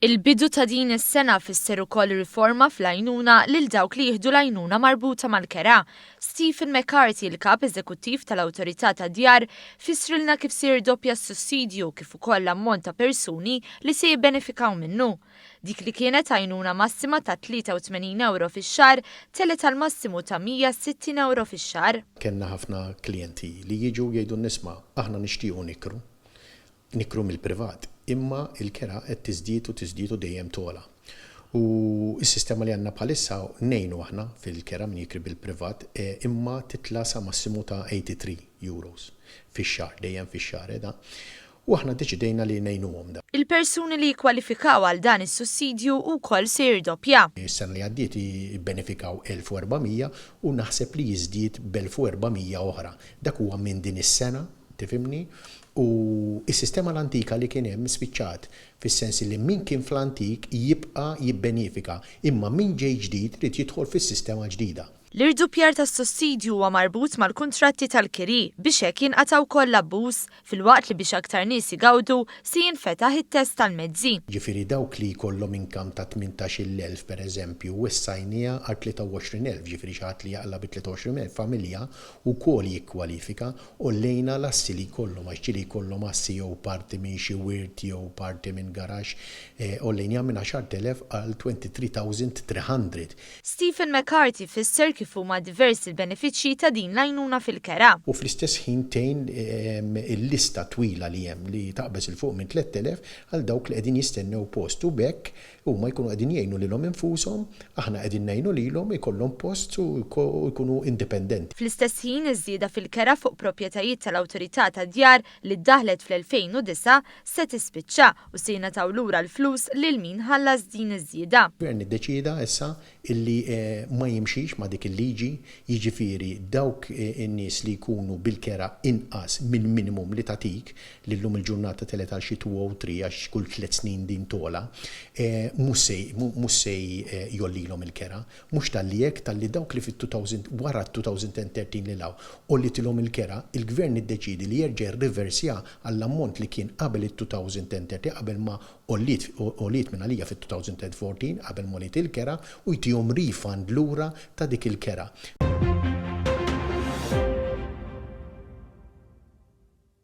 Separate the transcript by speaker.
Speaker 1: Il-bidu ta' din is-sena fisser ukoll riforma fl-għajnuna lil dawk li jieħdu l-għajnuna marbuta mal-kera. Stephen McCarthy, il-Kap Eżekuttiv tal-Awtorità tad-Djar, fissrilna kif se jirdoppja s-sussidju kif ukoll l-ammont ta' persuni li se jibbenefikaw minnu. Dik li kienet għajnuna massima ta' 83 ewro fix-xahar telgħet għal massimu ta' 160 ewro fix-xahar.
Speaker 2: Kellna ħafna klijenti li jiġu jgħidulna isma' aħna nixtiequ nikru, nikru mill-privat, imma l-kera qed tiżdied u tiżdied u dejjem togħla. U s-sistema li għandna bħalissa ngħinu aħna fil-kera min jikri bil-privat imma titla' sa massimu ta' 83 euros fix-xahar, dejjem fix-xahar eh da. U aħna ddeċidejna li ngħinuhom da.
Speaker 1: Il-persuni li jikkwalifikaw għal dan is-sussidju wkoll se jirdoppja.
Speaker 2: Is-sena li għaddiet ibbenefikaw 1,400 u naħseb li jiżdied b'1,400 oħra. Dak huwa minn din is-sena, tifhimni? U s-sistema l-antika li kien hemm spiċċat, fis-sens li min kien fl-antik jibqa' jibbenifika, imma min ġej ġdid irid jidħol fis-sistema l-ġdida.
Speaker 1: L-irduppjar tas-sussidju huwa marbut mal-kuntratti tal-kiri biex hekk jinqata' wkoll l-abbuż, filwaqt li biex aktar nies igawdu se jinfetaħ it-test tal-mezzi.
Speaker 2: Ġifieri dawk li jkollhom income ta' 18,000 per eżempju wessajniha għal 23,000, ġifieri xi ħadd li jaqla' bi 23,000 familja wkoll jikkwalifika, għollejna l-assi li jkollhom għax ġieli jkollhom assi jew parti minn xi wirt jew parti minn garaxx, għollejniha minn 10,000 għal 23,300.
Speaker 1: Stephen McCarthy fisser kif huma diversi l-benefiċċji ta' din l-għajnuna fil-kera.
Speaker 2: U fl-istess ħin tgħin il-lista twila li hemm li taqbeż 'il fuq minn 3,000 għal dawk li qegħdin jistennew post u b'hekk huma jkunu qegħdin jgħinu lilhom infushom, aħna qegħdin ngħinu lilhom ikollhom post u jkunu indipendenti.
Speaker 1: Fl-istess ħin iż-żieda fil-kera fuq proprjetajiet tal-Awtorità tad-Djar li ddaħħlet fl-2009 se tispiċċa u se jingħataw lura l-flus lil min ħallas din iż-żieda.
Speaker 2: Il-Gvern iddeċieda issa illi ma jimxix ma' dik il-liġi, jiġifieri dawk in-nies li jkunu bil-kera inqas mill-minimum li tagħtik, li llum il-ġurnata telgħet għal xi 203 għax kull tlett snin din togħla, mhux se mhux se jgħollilhom il-kera. Mhux talli hekk, talli dawk li fit-2000, wara t-2013 lil hawn, għollitilhom il-kera, il-Gvern iddeċiedi li jerġa' jirriversja għall-ammont li kien qabel it-2013, qabel ma għolliet, għoliet minn għalija fit-2014, qabel m'għoliet il-kera, u jtihom refund lura ta' dik il-kera.